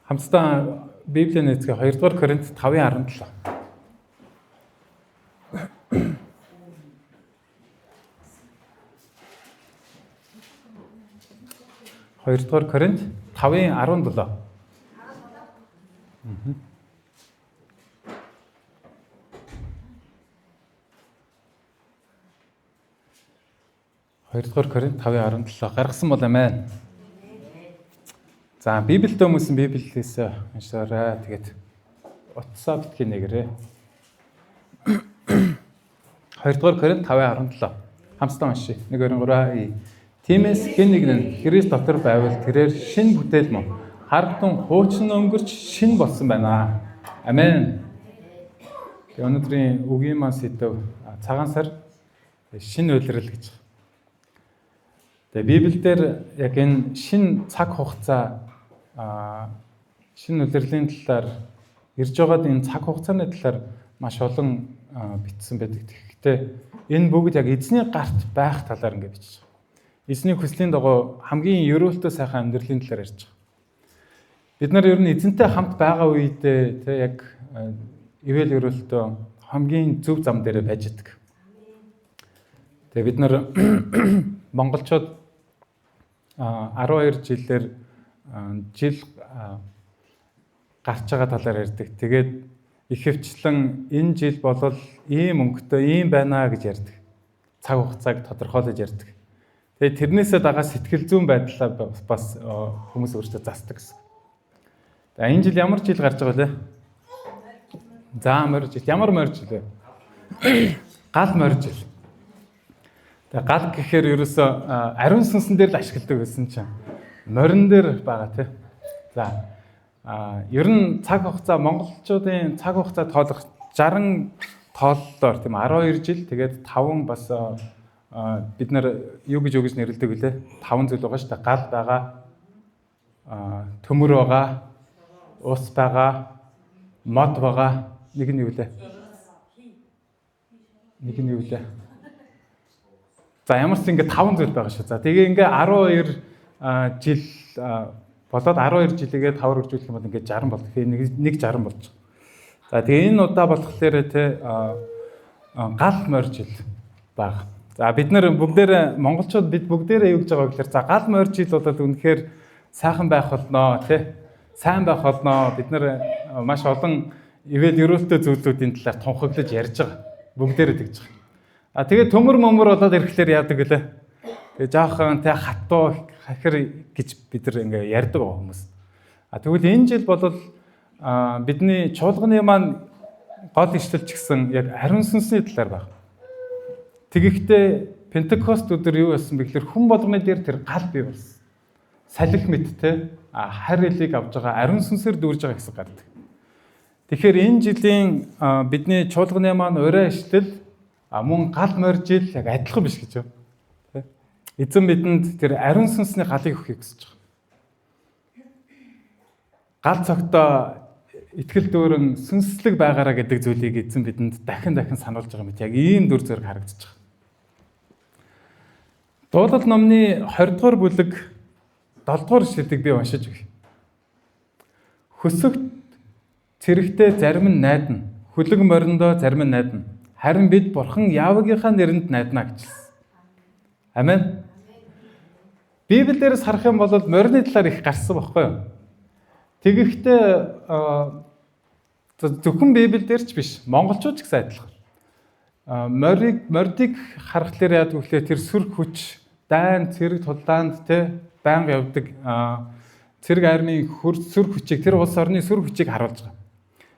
Хамтдаа Библийн нэцгээ 2 дугаар Коринт 5:17. Хоёрдугаар Коринт 5:17. Хоёрдугаар Коринт 5:17 гаргасан бол амен. За Библиэд хүмүүс нь Библиэс уншаарай. Тэгээд утсаа битгий нэгэрээ. Хоёрдугаар Коринт 5:17. Хамтдаа уншъя. 1 2 3. Тиймээс хэн нэг нь Христ дотор байвал тэрээр шинэ бүтээл мөн. Харагтун хуучин өнгөрч шинэ болсон байна. Амен. Тэгээ өнөөдрийн үгийн маань сэдэв цагаан сар шинэ үйлрэл гэж. Тэгээ Библиэлд яг энэ шинэ цаг хугацаа шинэ улирлын талаар ирж байгаад энэ цаг хугацааны талаар маш олон бичсэн байдаг. Тэгэхдээ энэ бүгд яг эзний гарт байх талаар ингэ бичиж байгаа. Эзний хүслийн дагуу хамгийн ерөөлтөө сайхан амьдралын талаар ярьж байгаа. Бид нар ер нь эзэнтэй хамт байгаа үедээ тэ яг ивэл ерөөлтөө хамгийн зөв зам дээр байж идэг. Тэгээ бид нар монголчууд 12 жилээр жил гарч байгаа талаар ярьдаг. Тэгээд ихэвчлэн энэ жил болол ийм өнгөтэй ийм байна гэж ярьдаг. Цаг хугацааг тодорхойлож ярьдаг. Тэгээд тэрнээсээ дагаа сэтгэл зүйн байдлаа бас хүмүүс өөрсдөө застдаг гэсэн. За энэ жил ямар жил гарч байгаа вэ? За морь жил. Ямар морь жил вэ? Гал морь жил. Тэгээ гал гэхээр ерөөсөө ариун сүнсэн дээр л ашигладаг байсан чинь морин дээр байгаа тий. За ер нь цаг хугацаа монголчуудын цаг хугацаа тоолох 60 тооллоор тийм 12 жил тэгээд 5 бас бид нар юу гэж юу гэж нэрлэдэг вүлээ? 5 зүйл байгаа шүү дээ. Гал байгаа, төмөр байгаа, ус байгаа, мод байгаа. Нэг нь юу лээ? Нэг нь юу лээ? За ямар ч ингэ 5 зүйл байгаа шүү. За тэгээ ингээ 12 жил болоод 12 жилигээ 5-аар үржүүлэх юм бол ингээ 60 болдог. Тэгээ нэг 60 болж байгаа. За тэгээ энэ удаа болохоор те гал морь жил баг. За бид нар бүгдээрээ монголчууд бид бүгдээрээ юу гэж байгаа гэхээр за гал морь жил бол үнэхээр сайхан байх болноо тий. Сайн байх болноо. Бид нар маш олон ивэл ерөөлтөө зүйлүүдийн талаар тунхаглаж ярьж байгаа. Бүгдээрээ тэгж байгаа. А тэгээ төмөр мөмөр болоод ирэхлээр яадаг гэлээ. Тэгээ жаахан тэ хатуу хахир гэж бид нар ингээ ярьдаг байгаа хүмүүс. А тэгвэл энэ жил бол бидний чуулганы маань гол ишлэл ч гэсэн яг ариун сүнсний талаар байна. Тэгэхдээ Пентекост өдөр юу болсон бэ гэхээр хүн болгоны дээр тэр гал бий болсон. Салхи мэт те харь илийг авж байгаа ариун сүнсээр дүүрж байгаа хэсэг гардаг. Тэгэхээр энэ жилийн бидний чуулганы маань урай ишлэл мөн гал морь жил яг адилхан биш гэж байна. Эзэн бидэнд тэр ариун сүнсний галыг өгөхийг хүсэж байгаа. Гал цогтоо итгэл дүүрэн сүнслэг байгаараа гэдэг зүйлийг эзэн бидэнд дахин дахин сануулж байгаа мэт яг ийм дүр зураг харагдаж байгаа. Дуулал номны 20 дугаар бүлэг 7 дугаар ишлэлийг би уншиж өгье. Хөсөгт цэрэгтээ зарим нь найдана, хүлэг мориндоо зарим нь найдана. Харин бид Бурхан Яавгийнхаа нэрэнд найдана гэж хэлсэн. Амен. Библиэрээс харах юм бол морины талаар их гарсан байхгүй юу? Тэгэхдээ зөвхөн Библиэлд ч биш, монголчууд ч гэсэн адилхан. Мордыг харахлаар яадаг вөхлөө тэр сүр хүч, дайн, цэрэг тулдаанд те байнга явдаг цэрэг армийн сүр хүчийг тэр улс орны сүр хүчийг харуулж байгаа.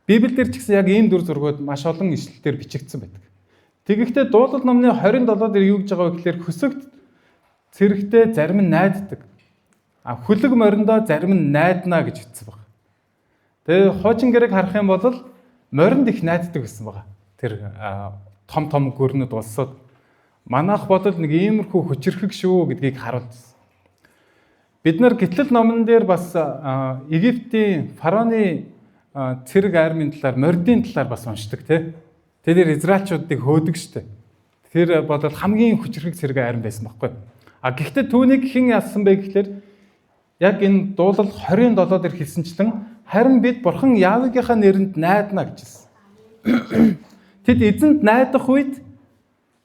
Библиэлд ч гэсэн яг ийм дүр зургууд маш олон ишлэлээр бичигдсэн байдаг. Тэгэхдээ Дуулал номны 27 дээр юу гэж байгаа вэ гэхээр хөсөгт цэрэгтээ зарим нь найддаг. А хүлэг мориндоо зарим нь найдана гэж бичсэн байна. Тэгээ хуучин гэрээг харах юм бол моринд их найддаг гэсэн байгаа. Тэр том том гүрнүүд улсууд манайх бол нэг иймэрхүү хүчирхэг шүү гэдгийг харуулсан. Бид нар гитлэл номон дээр бас Египтийн фараоны цэрэг армийн талаар, мордын талаар бас уншдаг тий. Тэр израильчуудыг хөөдөг штэ. Тэр бол хамгийн хүчирхэг цэрэг арми байсан байхгүй. А гэхдээ түүнийг хэн ялсан бэ гэхлээр яг энэ дуулал 27 дээр хэлсэнчлэн Харин бид Бурхан Яавегийнхаа нэрэнд найдана гэж хэлсэн. Тэд эзэнд найдах үед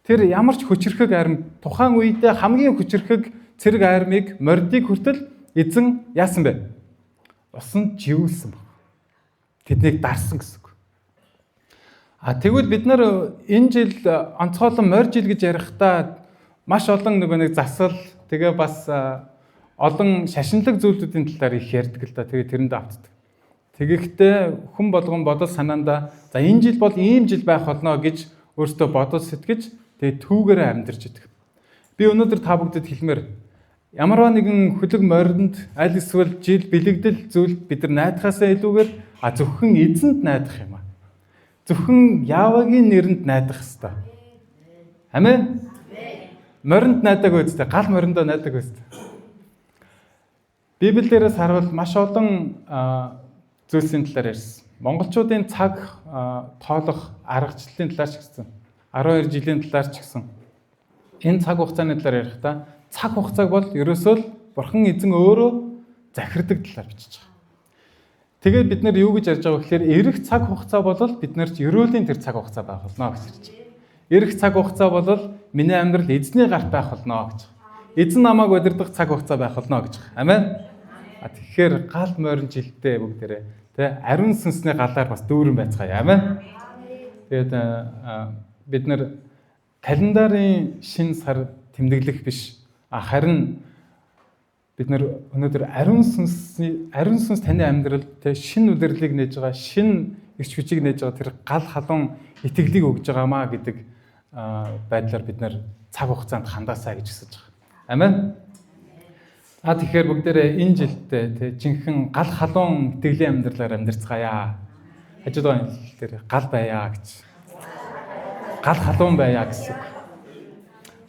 тэр ямар ч хүчирхэг арми тухайн үедээ хамгийн хүчирхэг цэрэг армийг мордыг хүртэл эзэн яасан бэ? Усанд живүүлсэн баг. Тэднийг дарсан гэсэн үг. А тэгвэл бид нар энэ жил онцгойлон морь жил гэж ярихдаа маш олон нөгөө нэг засал тэгээ бас олон шашинлаг зүйлүүдийн талаар их ярьдаг л да. Тэгээ тэрэнд автдаг. Тэгэхдээ хүн болгон бодол санаандаа за энэ жил бол ийм жил байх болно гэж өөртөө бодол сэтгэж тэгээ түүгээрээ амьдарч идэг. Би өнөөдөр та бүгдэд хэлмээр ямарваа нэгэн хөлөг моринд аль эсвэл жил бэлэгдэл зүйлд бид нар найдахаасаа илүүгээр зөвхөн эзэнд найдах юм а. Зөвхөн Явагийн нэрэнд найдах ёстой. Амен. Моринд найдаг үстэй, гал мориндоо найдаг үстэй. Библиэрээс харуул маш олон зүйлсийн талаар ярьсан. Монголчуудын цаг тоолох аргачлалын талаар ч гэсэн 12 жилийн талаар ч гэсэн энэ цаг хугацааны талаар ярихдаа цаг хугацааг бол ерөөсөө л Бурхан эзэн өөрөө захирдаг талаар бичиж байгаа. Тэгээд бид нар юу гэж ярьж байгаа вэ гэхээр ирэх цаг хугацаа бол бид нарт ерөөлийн тэр цаг хугацаа байх болно гэж ярьж байгаа. Ирэх цаг хугацаа бол миний амьдрал эзний гарт байх болно гэж. Эзэн намайг удирдах цаг хугацаа байх болно гэж. Амен. А тэгэхээр гал морин жилдээ бүгдээрээ тэ ариун сүнсний галаар бас дүүрэн байцгаая. Амен. Тэгээд бид нар календарын шин сар тэмдэглэх биш. Харин бид нар өнөөдөр ариун сүнс таны амьдралд тэ шин удирлыг нээж байгаа, шин эрч хүчийг нээж байгаа тэр гал халуун итгэлийг өгж байгаамаа гэдэг байдлаар бид нар цаг хугацаанд хандаасаа гэж хүсэж байгаа. Амен. А тэгэхээр бүгдээрээ энэ жилдээ тэ жинхэнэ гал халуун итгэлийн амьдралаар амьдарцгаая. Хажууд байгаа хэл дээр гал байя гэж. Гал халуун байя гэсэн.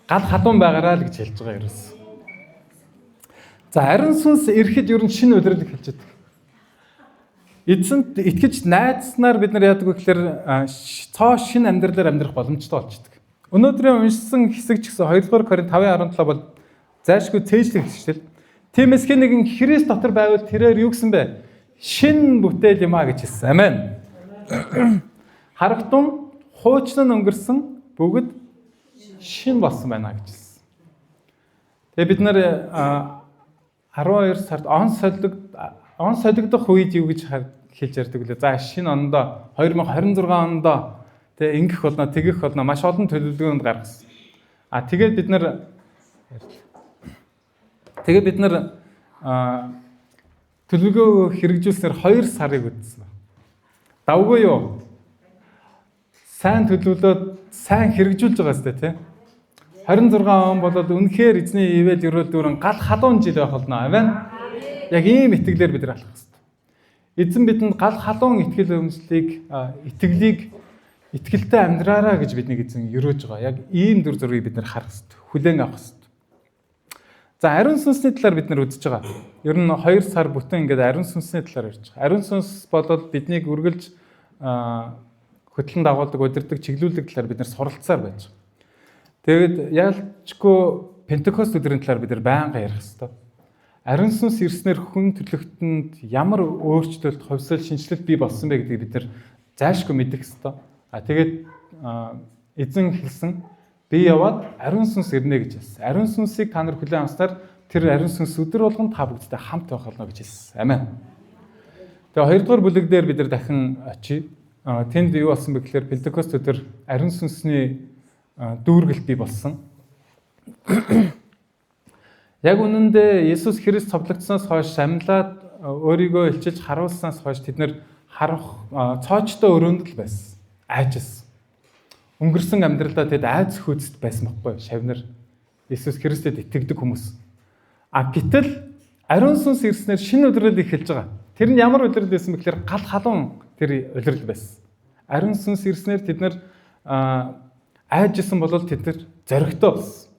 Гал халуун байгаараа л гэж хэлж байгаа ерөөс. За ариун сүнс ирэхэд ер нь шинэ удирдал эхэлж байдаг. Эзэнт итгэж найдснаар бид нар яадаг вэ гэхээр цоо шинэ амьдралаар амьдрах боломжтой болчихдог. Өнөөдрийн уншсан хэсэг ч гэсэн 2 дугаар Коринт 5:17 бол зайлшгүй цээжлэх хэсэг. Тиймээс хэн нэгэн Христ дотор байвал тэрээр юу гэсэн бэ? Шинэ бүтээл юм а гэж хэлсэн. Амен. Харагтун хуучин нь өнгөрсөн бүгд шинэ болсон байна гэж хэлсэн. Тэгээ бид нар 12 сард он солигдох үед юу гэж хэлж ярьдаг лээ. За шинэ ондоо 2026 ондоо тэгээ ингэх болно, тэгэх болно маш олон төлөвлөгөөнд гаргасан. А тэгээд бид нар төлөвлөгөө хэрэгжүүлснээр 2 сарыг үдсэн. Давгүй юу? Сайн төлөвлөөд сайн хэрэгжүүлж байгаа сте тий. 26 он болоод үнэхээр эзний ивэл ерөөл дүүрэн гал халуун жил байх болно. Амен. Яг ийм итгэлээр бид нар алхах ёстой. Эзэн бидэнд гал халуун итгэл өмчлийг итгэлийг итгэлтэй амьдраараа гэж биднийг эзэн өрөөж байгаа. Яг ийм дүр зургийг бид нар харах ёстой. Хүлээн авах ёстой. За ариун сүнсний талаар бид нар үзэж байгаа. Ер нь 2 сар бүтэн ингээд ариун сүнсний талаар ярьж байгаа. Ариун сүнс болол биднийг үргэлж хөтлөн дагуулдаг, удирдах, чиглүүлдэг талаар бид нар суралцсаар байж байгаа. Тэгээд яалчгүй Пентекост өдрийн талаар бид нар байнга ярих ёстой. Ариун сүнс ирснээр хүн төрлөختөнд ямар өөрчлөлт, хувьсал, шинэчлэлт бий болсон бэ гэдгийг бид нар зайлшгүй мэдэх ёстой. А тэгээд эзэн хэлсэн би яваад ариун сүнс ирнэ гэж хэлсэн. Ариун сүнсийг та нар хүлээн авснаар тэр ариун сүнс өдөр болгон та бүгдтэй хамт байх болно гэж хэлсэн. Амен. Тэгээ 2 дугаар бүлэг дээр бид нар дахин очие. Тэнд юу болсон бэ гэхээр Пентекост өдөр ариун сүнсний дүүргэлт бий болсон. Яг үнэндээ Есүс Христ цовдлогдсоноос хойш амьлаад өөрийгөө илчилж харуулснаас хойш тэд нэр харах цоочтой өрөөнд л байсан. Айжсэн. Өнгөрсөн амьдралдаа тэд айц хүйцэд байсан байхгүй шавнар. Есүс Христэд итгэдэг хүмүүс. А гэтэл ариун сүнс ирснээр шинэ удирдал эхэлж байгаа. Тэр нь ямар удирдал байсан бэ гэхээр гал халуун тэр удирдал байсан. Ариун сүнс ирснээр тэд нар айжсэн бол тэд нар зоригтой болсон.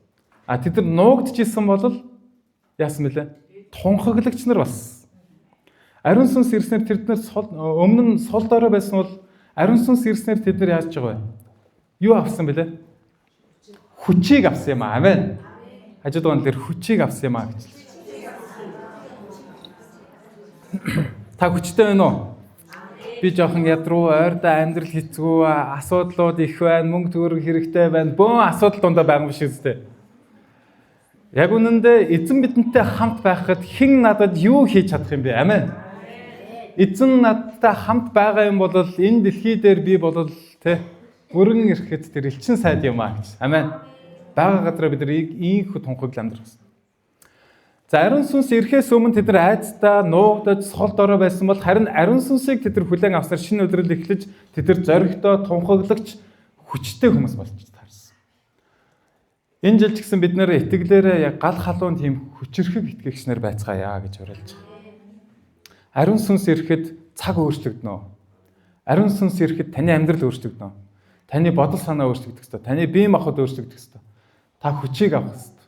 А тэд нар нуугдчихсэн бол яасан бэлээ? Тунхаглагч нар болсон. Ариун сүнс ирснээр тэд нар өмнө нь сул дорой байсан бол ариун сүнс ирснээр тэд нар яаж байгаа вэ? Юу авсан бэлээ? Хүчийг авсан юм аа. Амен. Хажууд байгаа нь тэр хүчийг авсан юм аа гэж. Та хүчтэй байна уу? Би жоохон ядруу, ойрдоо амьдрал хэцүү, асуудлууд их байна, мөнгө төгрөг хэрэгтэй байна. Бөөн асуудал дундаа байгаа юм шиг үстэй. Яг үнэндээ эзэн бидэнтэй хамт байхад хэн надад юу хийж чадах юм бэ? Амен. Эзэн надтай хамт байгаа юм бол энэ дэлхий дээр би бол тэ бүрэн ирэхэд тэр элчин сайд юм аа гэж. Амен. Бага газараа бид нар ийхүү тунхаглал амьдрах хэрэгтэй. За, ариун сүнс ирэхээс өмнө тэд нар айцтай нуугдаж, сул дорой байсан бол харин ариун сүнсийг тэд нар хүлээн авснаар шинэ улирал эхлэж, тэд нар зоригтой, тунхаглагч, хүчтэй хүмүүс болж таарсан. Энэ жил ч гэсэн бид нэр итгэлээрээ яг гал халуун тийм хүчирхэг итгэгчнэр байцгаая гэж уриалж байгаа. Ариун сүнс ирэхэд цаг өөрчлөгдөнө. Ариун сүнс ирэхэд таны амьдрал өөрчлөгдөнө. Таны бодол санаа өөрчлөгдөх ёстой. Таны бие махбод өөрчлөгдөх ёстой. Та хүчийг авах ёстой.